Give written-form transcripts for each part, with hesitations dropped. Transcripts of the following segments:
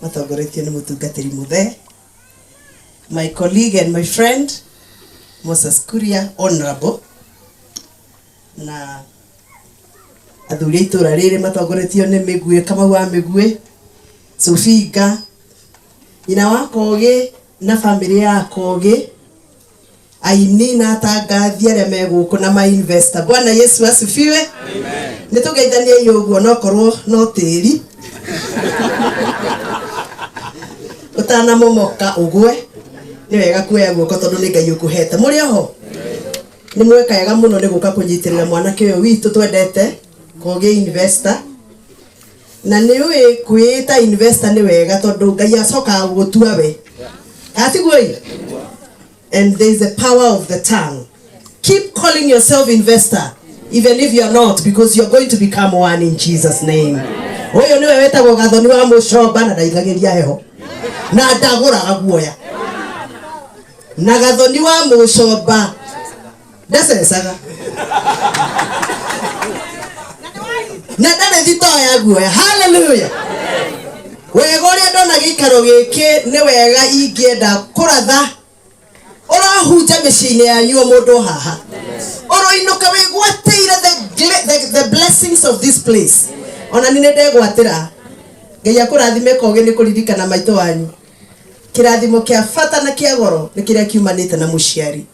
Matongoretio nĩ mũtungatĩri mũthee, my colleague and my friend Moses Kuria, honorable, na athuri a itũra rĩrĩ matongoretio nĩ Mĩguĩ, Kamau wa Mĩguĩ, Sofinga, nyina wa Kogĩ na bamĩrĩ ya Kogĩ, aini na atangathi arĩa me gũkũ na ma investor. Bwana Yesu asifiwe. Nĩ tũgeithaniei ũguo nokorwo no tĩri ũtanamomoka ũgwe, nĩ wega kuoya guoko tondũ nĩ Ngai ũkũhete. Mũrĩ oho? Nĩ mweka wega mũno nĩ gũka kũnyitĩrĩra mwanake ũyũ witũ twendete Kogĩ investor. Na nĩ ũĩ kwĩĩta investor nĩ wega tondũ Ngai acokaga gũgũtua we. Atiguo ĩ? And there is the power of the tongue. Keep calling yourself investor even if you are not, because you are going to become one in Jesus name. Ũyũ nĩwe wetagwo Gathoni wa Mũcomba na ndaigagĩria heho na ndagũraga guoya, na Gathoni wa Mũcomba ndacecaga na ndarĩ thitoo ya guoya. Haleluya! Wega ũrĩa ndona gĩikaro gĩkĩ nĩ wega, ingĩenda kũratha ũrohunja mĩciĩ-inĩ yanyu, o mũndũ haha ũroinũka wĩgwatĩire the blessings of this place. Ona ni nĩ ndegwatĩra. Ngai akũrathime Kogĩ nĩ kũririkana maitũ wanyu. Kĩrathimo kĩa bata na kĩa goro nĩ kĩrĩa kiumanĩte na mũciari.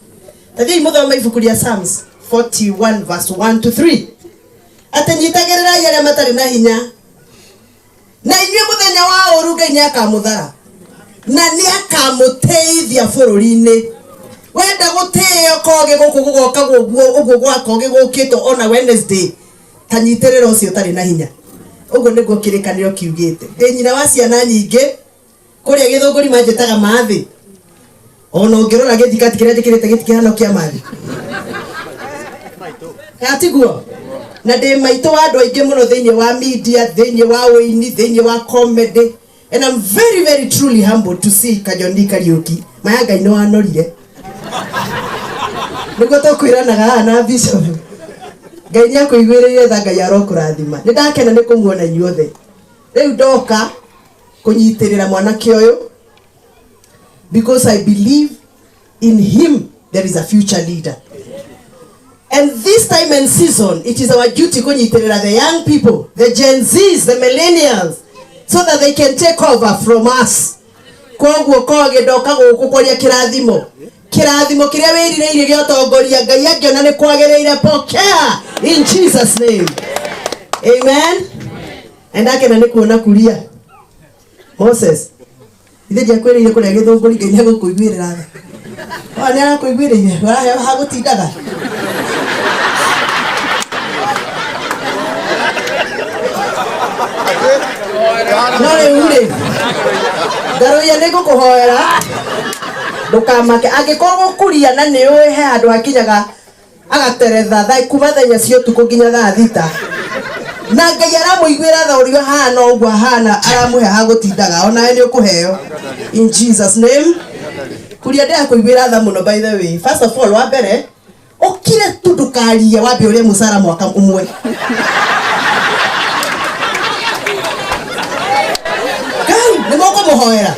Tathiĩi mũthome ibuku rĩa Psalms 41 verse 1 to 3, atĩ nyitagĩrĩrai arĩa matarĩ na hinya, na inyuĩ mũthenya wa ũru Ngai nĩ akamũthara na nĩ akamũtĩithia bũrũri-inĩ. Wenda gũtĩo Kogĩ gũkũ gũgoka ũguo ũguo gwa Kogĩ gũkĩtwo ona Wednesday, ta nyitĩrĩra ũcio ũtarĩ na hinya. Ũguo nĩguo kĩrĩkanĩro kiugĩte. Ndĩ nyina wa ciana nyingĩ, kũrĩa Gĩthũngũri manjĩtaga Mathĩ. Ona ũngĩrora gĩthikati kĩrĩa njĩkĩrĩte gĩtikĩhana kĩa Mathĩ, gatiguo? Na ndĩ maitũ wa andũ aingĩ mũno thĩinĩ wa media, thĩinĩ wa ũini, thĩinĩ wa comedy, and I'm very very truly humbled to see Kajoni Kariuki. Maya Ngai nĩ wanorire nĩguo tũkwĩranaga haha na bishop. Ngai nĩ akũiguĩrĩire tha, Ngai arokũrathima. Nĩ ndakena nĩ kũmuona inyuothe. Rĩu ndoka kũnyitĩrĩra mwanake ũyũ because I believe in him there is a future leader. And this time and season, it is our duty kũnyitĩrĩra the young people, the Gen Zs, the millennials, so that they can take over from us. Koguo Kogĩ, ndoka gũkũ kwaria kĩrathimo, kĩrathimo kĩrĩa wĩrirĩirie gĩa ũtongoria. Ngai angĩona nĩ kwagĩrĩire, pokea in Jesus name. Amen. Na ndakena nĩ kuona Kuria Moses. Ithe ndiakwĩrĩire kũrĩa Gĩthũngũri Ngai nĩ egũkũiguĩrĩra tha? Oa nĩ arakũiguĩrĩire, ũraheo ha gũtindaga. No rĩu rĩ, ndarũiya nĩ ngũkũhoera ndũkamake angĩkorwo gũkuria na nĩ ũĩ he handũ hakinyaga agateretha thaa kuma thaa 4 cia ũtukũ nginya thaa 6, na Ngai aramũiguĩra tha ũrĩa ahana ũguo ahana, aramũhe ha gũtindaga, onawe nĩ ũkũheo in Jesus name. Kuria, ndĩrakũiguĩra tha mũno. By the way, first of all, wa mbere ũkire tu, ndũkarie, wambe ũrĩe mũcara mwaka ũmwe. Ngai nĩ mũkũmũhoera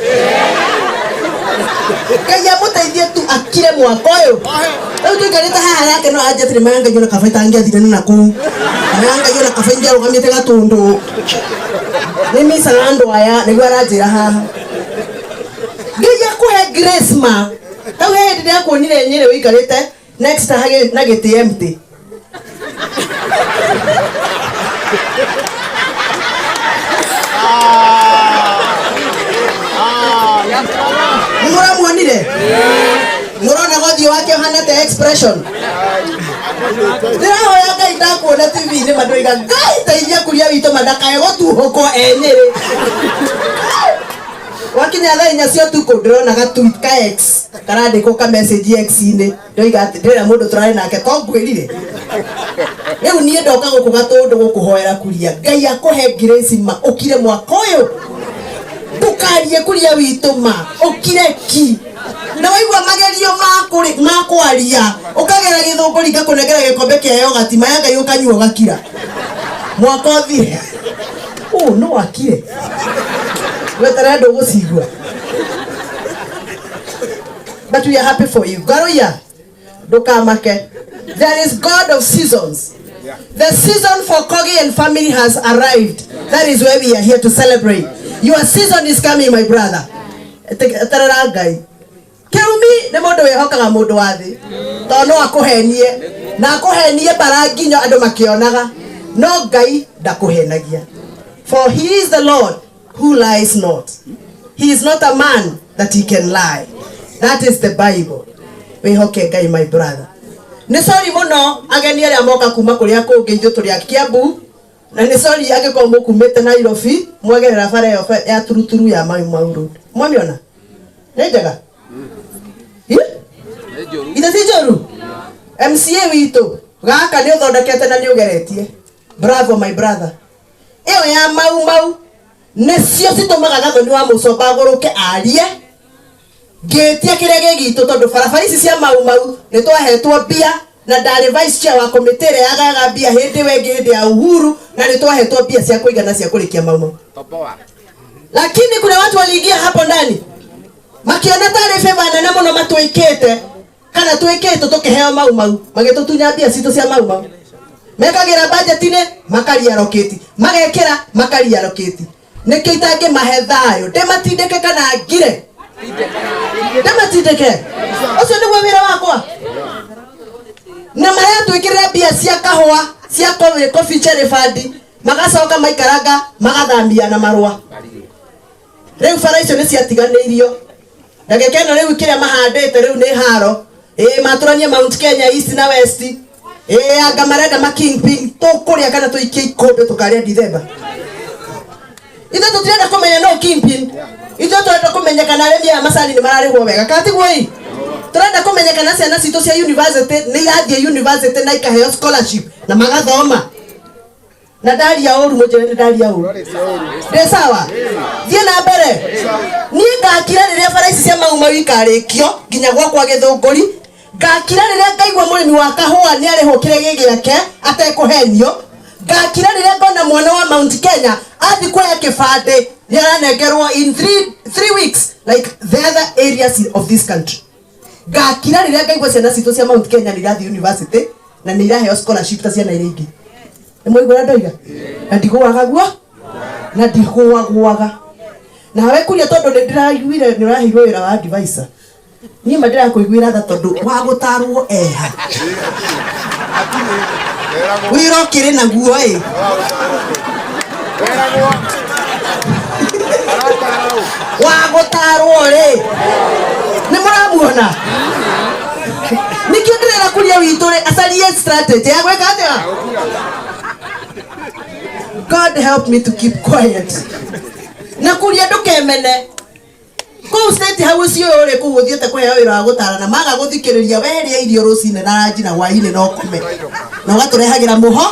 Ngai amũteithie tu akire mwaka ũyũ. Rĩu tũikarĩte haha nake no anjie atĩrĩ, maya Ngai ona kaba itangĩathire na kũu, maya Ngai ona kaba ingĩarũgamĩte Gatũndũ, nĩ micaga andũ aya. Nĩguo aranjĩra haha. Ngai akũhe grace ma. Hau he hĩndĩ ndĩrakuonire Nyĩrĩ ũikarĩte next na gĩtĩ empty. Nĩ mũramuonire? Mũrona gothiũ wake ũhana ta expression? Ndĩrahoya Ngai, ndakuona TV-inĩ mandoiga, Ngai teithia Kuria witũ mandakae gũtuhũkwo e Nyĩrĩ. Wakinya thaa 4 cia ũtukũ, ndĩrona ga tweet ka X karandĩkwo ka message X-inĩ. Ndoiga atĩ ndĩrera mũndũ tũrarĩ nake to ngwĩrire. Rĩu niĩ ndoka gũkũ Gatũndũ gũkũhoera Kuria, Ngai akũhe grace ma ũkire mwaka ũyũ, ndũkarie Kuria witũ ma ũkire ki. Na waigua magerio ma kwaria ũkagera Gĩthũngũri, ngakũnengera gĩkombe kĩa yogati, maya Ngai ũkanyua ũgakira mwaka ũthire. Ũũ no akire. Weterere ndũgũcigua. But we are happy for you. Ngaruiya, ndũkamake. There is God of seasons. The season for Kogi and family has arrived. That is why we are here to celebrate. Your season is coming, my brother. Eterera Ngai. Kĩrumi nĩ mũndũ wĩhokaga mũndũ wa thĩ, tondũ no akũhenie na akũhenie mbara nginya andũ makĩonaga, no Ngai ndakũhenagia. For he is the Lord who lies not. He is not a man that he can lie. That is the Bible. Wĩhoke Ngai, my brother. Nĩ sorry mũno ageni arĩa moka kuma kũrĩa kũngĩ, ithuĩ tũrĩ a Kiambu, na nĩ sorry angĩkorwo mũkumĩte Nairobi mwagerera bara ĩyo ya turuturu ya Mau Mau Road. Mwamĩona? Nĩ njega? Ih? Ithe ti njũru? MCA witũ gaka nĩ ũthondekete na nĩ ũgeretie. Bravo, my brother. Ĩyo ya Mau Mau nĩcio citũmaga Gathoni wa Mũcomba agũrũke arie ngĩtia kĩrĩa gĩ gitũ, tondũ barabara ici cia Mau Mau nĩ twahetwo mbia na ndarĩ vice chair wa komĩtĩ ĩrĩa yagayaga mbia hĩndĩ ĩyo ĩngĩ, hĩndĩ ya Uhuru, na nĩ twahetwo mbia cia kũigana cia kũrĩkia Mau Mau. Lakini kuna watu waliingia hapo ndani makiona tarĩ favor nene mũno matwĩkĩte kana twĩkĩtwo tũkĩheo Mau Mau, magĩtũtunya mbia citũ cia Mau Mau. Mekagĩra budget-inĩ makariallocate, magekĩra makariallocate. Nĩkĩo itangĩmahe thayũ, ndĩmatindĩke kana ngire ndĩmatindĩke. Ũcio nĩguo wĩra wakwa. Na maratwĩkĩrĩra mbia cia kahũa cia coffee cherry fund, magacoka maikaranga magathamia na marũa. Rĩu bara icio nĩ ciatiganĩirio. Ndagĩka ĩno rĩu kĩrĩa mahandĩte rĩu nĩ haro. Ĩĩ, matũranie Mount Kenya East na West. Ĩĩ, anga marenda ma kingpin tũkũrĩa kana tũikie ikũmbĩ tũkarĩa Dithemba. Ithuĩ tũtirenda kũmenya no kingpin. Ithuĩ tũrenda kũmenya kana arĩmi aya macani nĩ mararĩhwo wega, kana tiguo? Ĩ, tũrenda kũmenya kana ciana citũ cia university nĩ irathiĩ university na ikaheo scholarship na magathoma. Na ndaria ũru, mũnjĩre nĩ ndaria ũru. Ndĩ sawa? Thiĩ na mbere. Niĩ ngakira rĩrĩa bara ici cia Mau Mau ikarĩkio nginya gwakwa Gĩthũngũri. Ngakira rĩrĩa ngaigua mũrĩmi wa kahũa nĩ arĩhwo kĩrĩa gĩ gĩake atekũhenio. Ngakira rĩrĩa ngona mwana wa Mount Kenya athiĩ kuoya kĩbandĩ nĩ aranengerwo in 3 weeks like the other areas of this country. Ngakira rĩrĩa ngaigua ciana citũ cia Mount Kenya nĩ irathiĩ university na nĩ iraheo scholarship ta ciana iria ingĩ. Nĩ mwaigua ũrĩa ndoiga? Na ndigũaga guo na ndigũagũaga nawe kuria, tondũ nĩ ndĩraiguire nĩ ũraheirwo wĩra wa advisor. Niĩ ma ndĩrakũiguĩra tha, tondũ wa gũtarwo eha wĩra ũkĩrĩ naguo ĩ. Weragwo. Aratara ũ. Wa gũtarwo rĩ, nĩ mũramuona? Nĩkĩo ndĩrera kuria witũ rĩ acarie strategy ya gwĩka atĩa. God help me to keep quiet. Na kuria ndũkemene kũu State House ũyũ rĩ, kũu ũthiĩte kũheo wĩra wa gũtarana, maga gũthikĩrĩria werĩa irio rũcinĩ na ranji na hwainĩ na ũkome na ũgatũrehagĩra mũho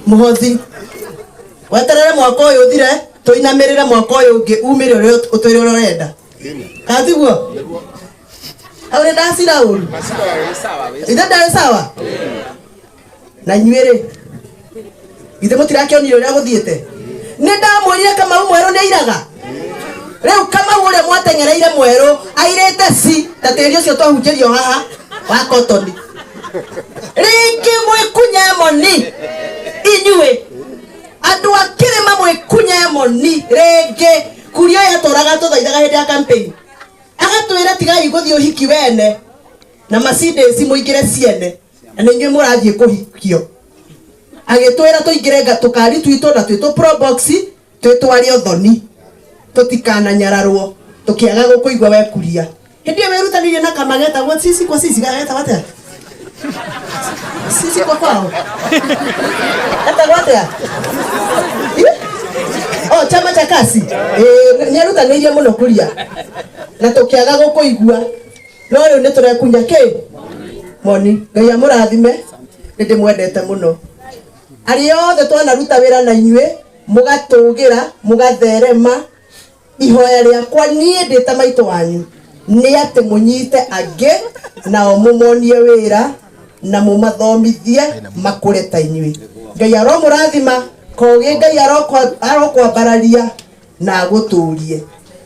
mũhothi. Weterere mwaka ũyũ ũthire, tũinamĩrĩre mwaka ũyũ ũngĩ umĩre ũrĩa ũtwĩre ũrĩa ũrenda, kana tiguo? Hau nĩ ndacira ũru? Ithe ndarĩ sawa na inyuĩ rĩ, ithe mũtirakĩonire ũrĩa gũthiĩte? Nĩ ndamwĩrire Kamau mwerũ nĩ airaga. Rĩu Kamau ũrĩa mwateng'ereire mwerũ airĩte ci ta tĩri ũcio twahunjĩrio haha wa kotoni. Rĩngĩ mwĩkunya moni, inyuĩ andũ a kĩrĩma, mwĩkunya moni rĩngĩ. Kuria ũyũ atũraga tũthaithaga hĩndĩ ya campaign, agatwĩra tigai gũthiĩ ũhiki wene na Mercedes, mũingĩre ciene, na nĩ inyuĩ mũrathiĩ kũhikio. Agĩtwĩra tũingĩre tũkari twitũ na twĩtũ Probox, twĩtware ũthoni, tũtikananyararwo. Tũkĩaga gũkũigua wekuria. Hĩndĩ ĩyo wĩrutanĩirie na kama getagwo sisi kwa sisi, getagwo atĩa? Sisi kwa kwao getagwo atĩa? Ih? Oh, chama cha kasi. Nĩ arutanĩirie mũno kuria na tũkĩaga gũkũigua, no rĩu nĩ tũrekunya kĩ moni. Ngai amũrathime, nĩ ndĩmwendete mũno arĩa othe twanaruta wĩra na inyuĩ, mũgatũgĩra, mũgatherema. Ihoya rĩakwa niĩ ndĩ ta maitũ wanyu nĩ atĩ mũnyite angĩ nao, mũmonie wĩra na mũmathomithie makũre ta inyuĩ. Ngai aromũrathima. Kogĩ, Ngai arokwambararia. Na agũtũrie.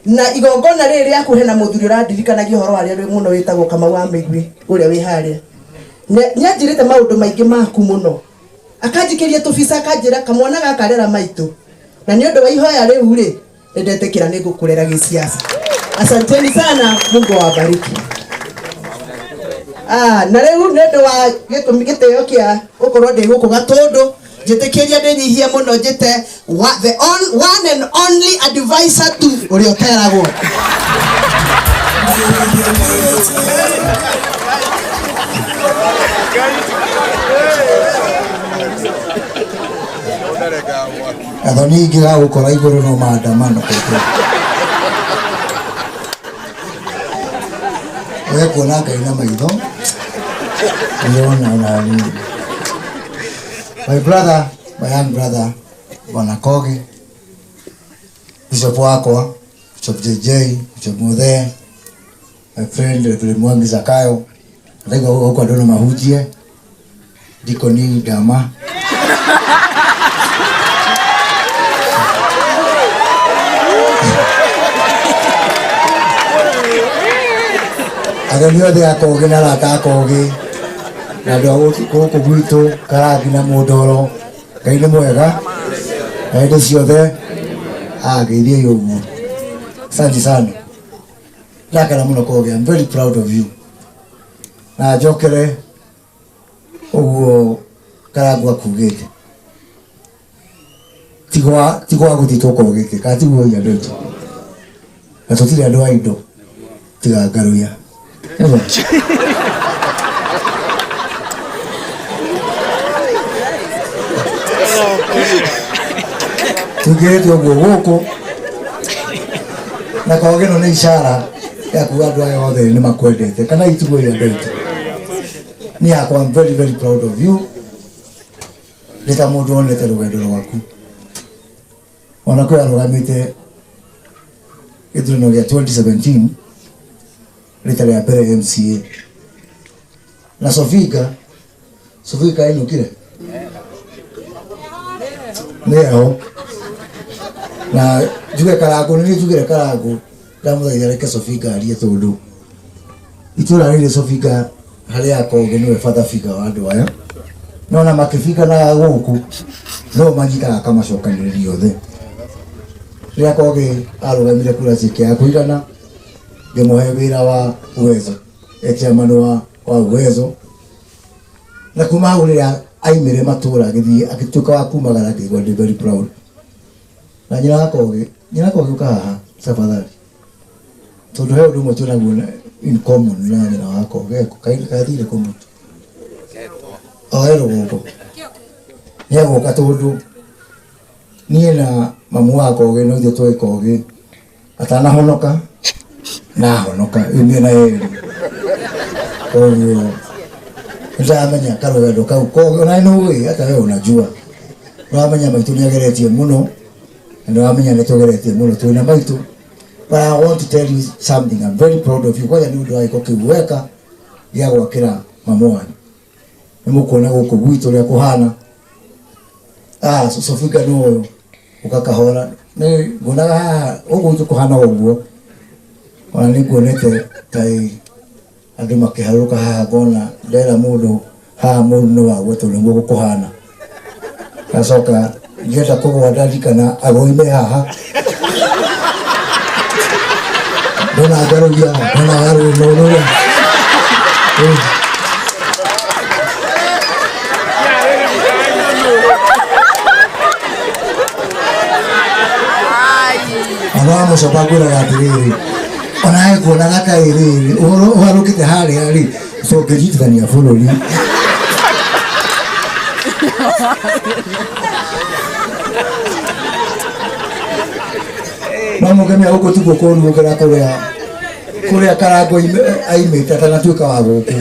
Na igongona rĩrĩ rĩaku hena mũthuri ũrandirikanagia ũhoro warĩo mũno wĩtagwo Kamau wa Mĩigwi ũrĩa wĩ harĩa. Nĩ anjĩrĩte maũndũ maingĩ maku mũno. Akanjikĩria tũbica akanjĩra kamwana gaka rera maitũ. Na nĩ ũndũ wa ihoya rĩu rĩ, nĩndetĩkĩra nĩ ngũkũrera gĩsiasa. Asanteni sana, Mungu awabariki. Ah, na rĩu nĩ ũndũ wa gĩtũmi gĩtĩo kĩa gũkorwo ndĩ gũkũ Gatũndũ, njĩtĩkĩria ndĩnyihie mũno njĩte the one and only advisor tu ũrĩa ũteragwo. Athoni ingĩgagũkora igũrũ no maandamano kũkũ. We kuona Ngai na maitho ndĩrona ona niĩ. My brother, my young brother, Bwana Kogi, Bishop wakwa, Bishop JJ, Bishop Muthee, my friend Reverend Mwangi Zakayo, ndaigua gũkũ andũ no mahunjie, Dikoni Ndama. Ageni othe a Kogi na arata a Kogi na andũ a gũkũ gwitũ Karangi na Mũndoro, Ngai nĩ mwega na hĩndĩ ciothe. Ageithiei ũguo. Asante sana. Ndakena mũno Kogi, I'm very proud of you. Na njokere ũguo Karangu akugĩte tigwa gũtitwo Kogi kana tiguo andũ aitũ na tũtirĩ andũ a indo tiga ngaruya. Nĩguo? Tũingĩrĩte ũguo gũkũ na Kogi ĩno nĩ ishara ya kuga andũ aya othe nĩ makwendete kana itiguo andũ aitũ. Niĩ hakwa I'm very very proud of you. Ndĩ ta mũndũ wonete rũgendo rwaku ona kwĩ arũgamĩte gĩthurano gĩa 2017 rita rĩa mbere MCA na Sofinga. Sofinga ainũkire nĩ eho na njuge Karangũ nĩ niĩ njugire Karangũ ndamũthaitha reke Sofinga arie tondũ itũra rĩrĩ Sofinga harĩa Kogi nĩwe father figure wa andũ aya no na makĩbinga na gũkũ no manyitaga akamacokanĩrĩria othe. Rĩrĩa Kogi arũgamire kura ciake kũigana ngĩmũhe wĩra wa Uwezo e chairman wa Uwezo na kuma hau rĩrĩa aimire matũra agĩthiĩ agĩtuĩka wa kumagara ngĩigua ndĩ very proud. Na nyina wa Kogi, nyina wa Kogi ũka haha tafadhali tondũ he ũndũ ũmwe twĩnaguo in common na nyina wa Kogi kathire kũ mũtu o he rũgongo nĩ egũka tondũ niĩ na mamu wa Kogi no ithuĩ twoĩ Kogi atanahonoka na ahonoka ĩ mĩena yerĩ koguo nĩndamenya karũgendo kau Kogi ona nĩ ũĩ hata wewe unajua nĩwamenya maitũ nĩ ageretie mũno na nĩwamenya nĩ tũgeretie mũno twĩna maitũ. But I want to tell you something. I'm very proud of you. Kwanja nĩ ũndũ wa gĩko kĩu weka gĩa gwakĩra mamu wanyu. Nĩ mũkuona gũkũ gwitũ ũrĩa kũhana. Sofinga nĩ ũyũ ũgakahora. Nĩ nguonaga haha gũkũ gwitũ kũhana ũguo. Ona nĩ nguonete ta andũ makĩharũrũka haha ngona ndera mũndũ haha mũndũ nĩ wagwe tondũ nĩguo gũkũhana. Ngacoka ngĩenda kũgũa ndarikana agũi me haha. Ndona ngarũria, ndona garũrũra. Andũ a mũcoka ngwĩraga atĩrĩrĩ onawe kuonaga ta ĩrĩrĩ ũhoro ũharũkĩte harĩa rĩ tũngĩnyitithania bũrũri. No mũkemia gũkũ tiguo kũru gũkĩra kũrĩa Karangũ aimĩte atanatuĩka wa gũkũ.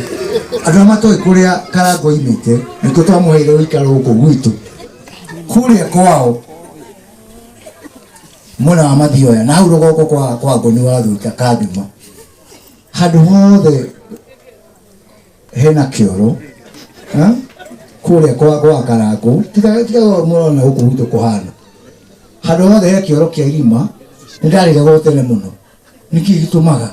Andũ arĩa matoĩ kũrĩa Karangũ aimĩte nĩkĩo twamũheire ũikaro gũkũ gwitũ. Kũrĩa kwao mwena wa Mathioya na hau rũgongo kwa Ngoni wa Thũita Kanduma handũ hothe hena kĩoro kũrĩa kwa Karangũ tiga mũrona gũkũ gwitũ kũhana handũ hothe he kĩoro kĩa irima Nĩ ndarĩgagwo tene mũno. Nĩkĩ gĩtũmaga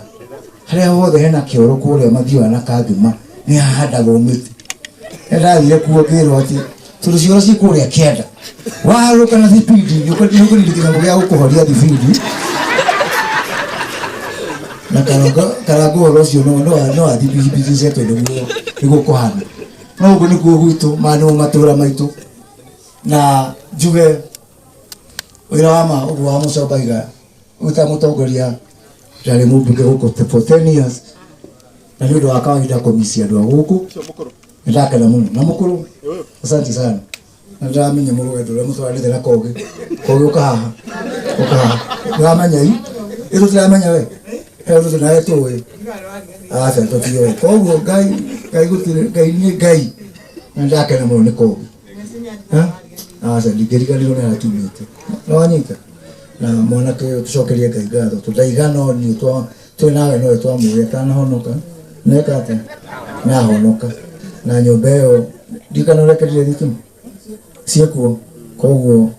harĩa hothe hena kĩoro kũrĩa mathiaga na kangima nĩ hahandagwo mĩtĩ. Nĩ ndathire kuo ngĩrwo atĩ tondũ cioro ciĩ kũrĩa kĩanda waharũka na thibindi nĩ ũkũrinda kĩnyamũ gĩa gũkũhoria thibindi na karango ũhoro ũcio no athibithibithicetwo nĩguo kũhana. No ũguo nĩguo gwitũ, maya nĩmo matũra maitũ. Na njuge wĩra wa ma ũguo wa Mũcomba wĩta mũtongoria ndarĩ mũmbunge gũkũ for 10 years na nĩ ũndũ wa kawaida kũmisia andũ a gũkũ nĩ ndakena mũno na mũkũrũ asante sana na ndĩramenya mũrũgendo ũrĩa mũtwaranĩte na Kogi. Kogi ũka haha, ũka haha, ndĩramenya i ĩ tũtiramenya we he ũndũ nawe tũĩ aca tũtiũĩ koguo Ngai Ngai gũtirĩ Ngai nĩ Ngai na ndakena mũno nĩ Kogi. Aca ndingĩriganĩrwo nĩ harĩa tumĩte nĩ wanyita na mwanake ũyũ tũcokerie Ngai ngatho tondũ ndaigana niĩ twĩ nawe nowe twamũĩ atanahonoka neka atĩa nahonoka na nyũmba ĩyo ndikana ũrekerire thitima ciĩkuo koguo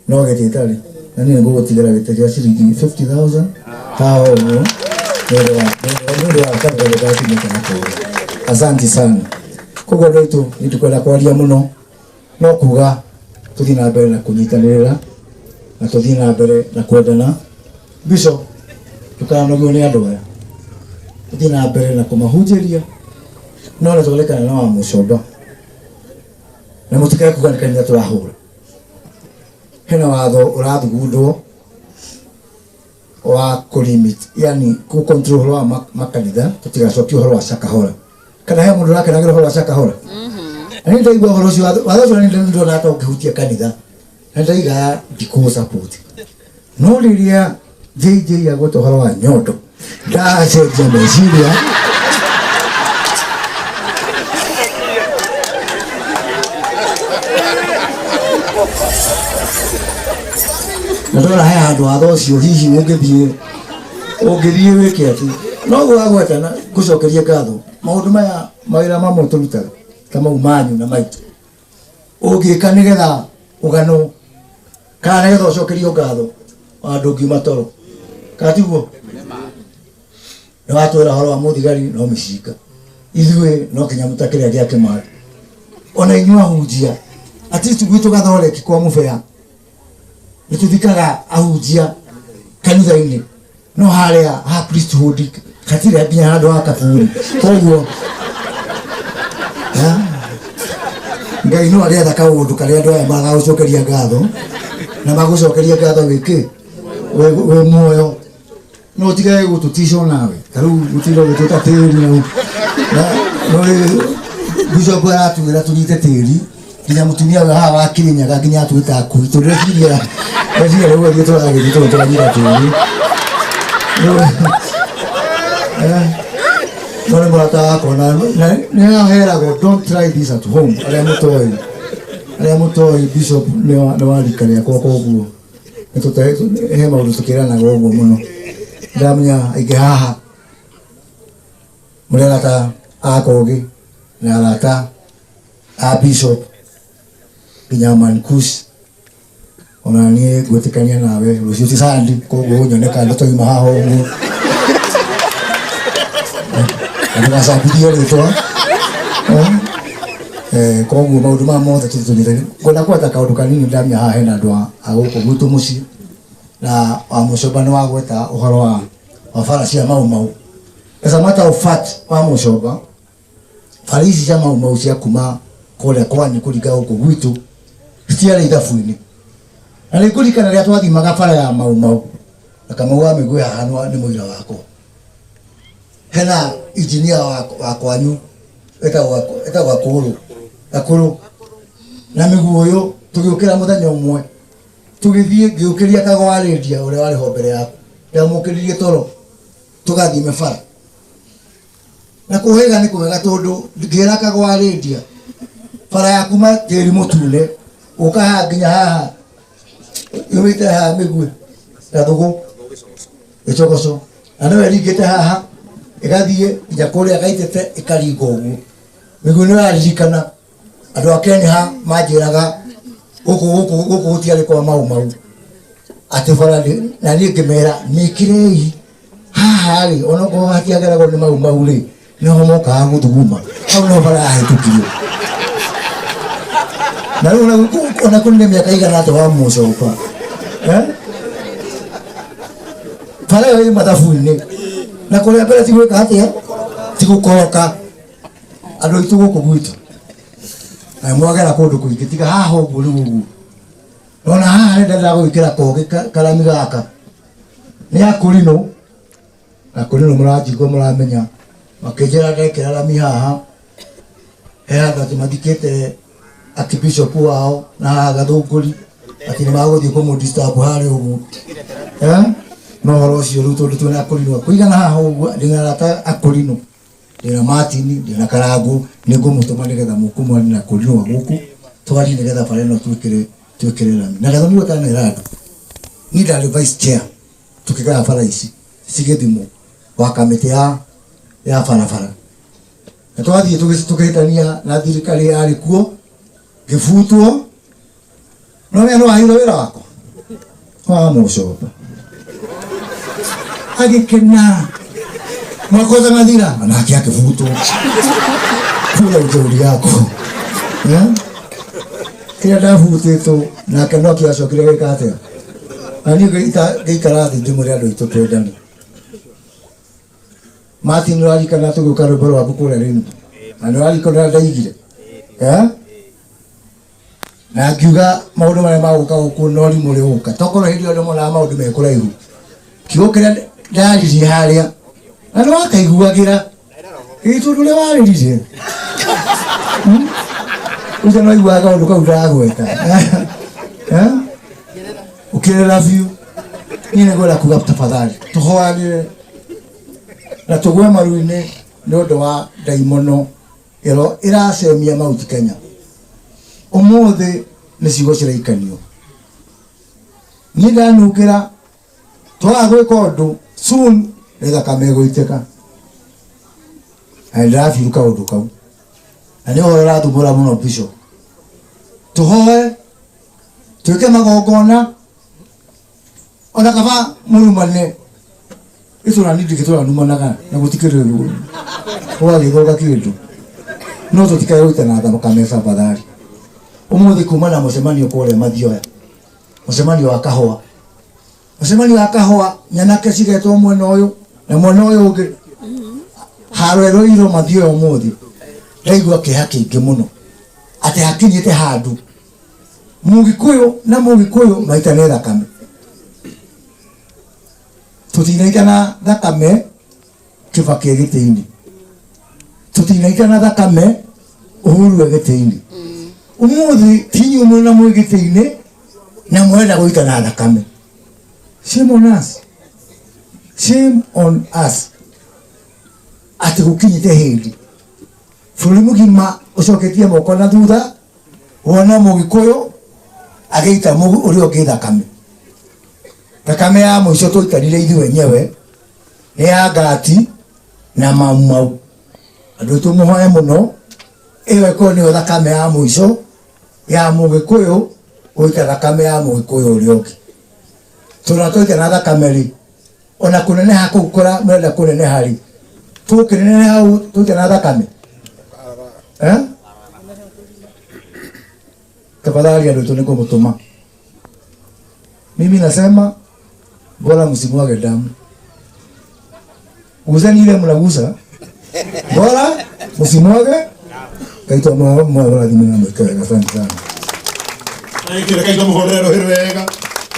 no gĩtĩ ĩtarĩ na niĩ ngũgũtigĩra gĩtĩ gĩa ciringi 50,000 haha ũguo nĩ ũndũ wa karũgano gakinyĩte na kũrĩa. Asante sana. Koguo andũ aitũ nĩ ndikwenda kwaria mũno no kuga tũthiĩ na mbere na kũnyitanĩrĩra na tũthiĩ na mbere na kwendana. Bishop ndũkananogio nĩ andũ aya, tũthiĩ na mbere na kũmahunjĩria no nĩ twarekana na wa Mũcomba na mũtikae kuga nĩ kanitha tũrahũra. Hena watho ũrathugundwo wa kũlimit, yani kũ control ũhoro wa makanitha tũtigacokie ũhoro wa Shakahola. Kana he mũndũ ũrakenagĩra ũhoro wa Shakahola? Na nĩ ndaigua ũhoro ũcio watho ũcio nĩ ndona ta ũngĩhutia kanitha na ndaiga ndikũ support. No rĩrĩa JJ agweta ũhoro wa nyondo ndacenjia meciria. Na ndona he handũ watho ũcio hihi ũngĩthiĩ wĩke atĩ no ũguo wagweta na ngũcokerie ngatho maũndũ maya mawĩra mamwe tũrutaga ta mau manyu na maitũ ũngĩka nĩgetha ũgano kana nĩgetha ũcokerio ngatho wa ndũngiuma toro kana tiguo nĩ watwĩra ũhoro wa mũthigari no mĩcinga ithuĩ no kĩnyamũ ta kĩrĩa gĩa Kĩmathi ona inyuĩ ahunjia at least gwitũ gathoreki kwa mũbea nĩ tũthikaga ahunjia kanitha-inĩ no harĩa ha priesthood hatirĩ nginya handũ ha kaburi koguo Ngai no arĩetha kaũndũ karĩa andũ aya magagũcokeria ngatho na magũcokeria ngatho wĩkĩ wĩ muoyo no ũtige gũtũticwo nawe ta rĩu gũtinda ũgĩtwĩta tĩri na no bishop aratwĩra tũnyite tĩri nginya mũtumia ũyũ haha wa Kĩrĩnyaga nginya atwĩta akui tondũ ndeciria rĩu ithuĩ tũragĩthiĩ tondũ tũranyita tĩri no nĩ mũrata wakwa na nĩ aheragwo don't try this at home arĩa mũtoĩ bishop nĩ wa rika rĩakwa koguo he maũndũ tũkĩranaga ũguo mũno ndamenya aingĩ haha mũrĩ arata a Kogi na arata a bishop nginya Mankush ona niĩ ngwĩtĩkania nawe rũciũ ti Sunday koguo ũnyone kando twauma haha ũguo na ndũgacambithie rĩtwa koguo maũndũ maya mothe tũtũnyitane ngwenda gweta kaũndũ kanini ndamenya haha hena andũ a gũkũ gwitũ mũciĩ na wa Mũcomba nĩ wagweta ũhoro wa bara cia Mau Mau. As a matter of fact wa Mũcomba bara ici cia Mau Mau cia kuma kũrĩa kwanyu kũringa gũkũ gwitũ citiarĩ ithabu-inĩ na nĩ ngũririkana rĩrĩa twathimaga bara ya Mau Mau na Kamau wa Mĩgũĩ haha nĩ mũira wakwa hena injinia wa kwanyu etagwo Gakũrũ na Mĩguũyũ tũgĩũkĩra mũthenya ũmwe tũgĩthiĩ ngĩũkĩria Kagwa Rendia ũrĩa warĩ ho mbere yaku ndamũkĩririe toro tũgathime bara na kũhĩga nĩ kwega tondũ ngĩra Kagwa Rendia bara ya kuma tĩri mũtune ũka haha nginya haha yumĩte haha Mĩguĩ Gathũgũ Gĩcogoco na nĩwe ĩringĩte haha ĩgathiĩ nginya kũrĩa Gaitete ĩkaringa ũguo Mĩguĩ nĩ ũraririkana andũ a Kenya manjĩraga gũkũ gũkũ gũkũ gũtiarĩ kwa Mau Mau Atĩ bara na niĩ ngĩmera mĩkĩrei haha rĩ, onokorwo hatiageragwo nĩ mau mau rĩ, nĩho mokaga gũthuguma hau nĩho bara yahĩtũkirio. Na rĩu ona kũrĩ nĩ mĩaka igana atĩa wa mũcoka, eh? Bara ĩyo ĩ mathabu-inĩ na kũrĩa mbere ti gwĩka atĩa, ti gũkoroka. Andũ aitũ gũkũ gwitũ na mwagera kũndũ kũingĩ tiga haha ũguo. Rĩu ũguo nona haha nĩ ndenda gwĩkĩra kogĩ karami gaka nĩ akũrinũ na kũrinũ mũranjigua mũramenya makĩnjĩra ndekĩra rami haha he handũ atĩ mathikĩte akibishop wao na haha gathũngũri atĩ nĩ magũthiĩ kũmũ disturb harĩa ũguo. Eh? No ũhoro ũcio rĩu tondũ twĩna akũrinũ kũigana haha ũguo, ndĩna arata akũrinũ, ndĩna Martin, ndĩna Karangũ, nĩ ngũmũtũma nĩgetha mũkũmwani na kũrinũ wa gũkũ twarie nĩgetha bara ĩno twĩkĩre rami na gathoni kana andũ. Niĩ ndarĩ vice chair tukĩgaya bara ici cigĩthimwo wa kamĩtĩ ya barabara na twathiĩ tũkĩhĩtania na thirikari yarĩ kuo ngĩbutwo. No wee nĩ waheirwo wĩra wakwa wa mũcoba agĩkena mwaka ũtanathira nake akĩbutwo kura ujeuri yako. Eh? Kĩrĩa ndabutĩtwo nake no kĩacokire gĩka atĩa na niĩ ngĩikara thĩ ndĩmwĩre andũ aitũ twendane. Martin, ũrarikana tũgĩũka rwĩmbo rwaku kũrĩa rĩnu na nĩ ũrarikana ũrĩa ndaigire. Eh? Na ngiuga maũndũ marĩa magũka gũkũ no rimũ rĩgũka tokorwo hĩndĩ ĩyo nĩmonaga maũndũ me kũraihu. Kiugo kĩrĩa ndaririe harĩa na nĩ wakaiguagĩra ĩ tondũ ũrĩa warĩrire. Ũcio no aiguaga kaũndũ kau ndagweta. Eh? Ũkĩrĩra biũ. Niĩ nĩngwenda kuga tafadhali tũhoyanĩre na tũgwe maru-inĩ nĩ ũndũ wa ndaimono ĩro ĩracemia Mount Kenya ũmũthĩ. Nĩ ciugo ciraikanio niĩ ndanungĩra twaga gwĩka ũndũ soon nĩ thakame ĩgũitĩka na nĩ ndĩrabiru kaũndũ kau na nĩ ũhoro ũrathumbũra mũno. Bishop, tũhoe twĩke magongona ona kaba mũrumane itũra nindĩ tũranumanaga na gũtikĩrĩ ũgagĩthũka kĩndũ no tũtikae gũitana thakame tafadhali. Ũmũthĩ kuma na mũcemanio kũrĩa Mathioya, mũcemanio wa kahũa, mũcemanio wa kahũa, nyanake cigetwo mwena ũyũ na mwena ũyũ ũngĩ haro ĩroirwo Mathioya. Ũmũthĩ ndaigua kĩeha kĩingĩ mũno atĩ hakinyĩte handũ Mũgĩkũyũ na Mũgĩkũyũ maitane thakame. Tũtinaitana thakame Kĩbakĩ e gĩtĩ-inĩ, tũtinaitana thakame Uhuru e gĩtĩ-inĩ. Ũmũthĩ ti inyuĩ mwĩna mwĩ gĩtĩ-inĩ na mwenda gũitana thakame. Shame on us, shame on us atĩ gũkinyĩte hĩndĩ bũrũri mũgima ũcoketie moko na thutha wona Mũgĩkũyũ agĩita ũrĩa ũngĩ thakame. Thakame ya mũico tũitanire ithuĩ wenyewe nĩ ya ngati na mau mau. Andũ aitũ mũhoe mũno ĩyo ĩkorwo nĩyo thakame ya mũico ya Mũgĩkũyũ gũita thakame ya Mũgĩkũyũ ũrĩa ũngĩ. Tondũ twaita na thakame rĩ, ona kũneneha kũu kũra mũrenda kũneneha rĩ, tũkĩneneha hau tũita na thakame. Eh? Tafadhali andũ aitũ nĩ kũmũtũma. Mimi nasema bora msimwage damu, gusani ile mnagusa, bora msimwage. Kaitwa mwarathime na mwĩke wega. Asante sana. Thank you. Reke tũmũhũrĩre rũhĩ wega.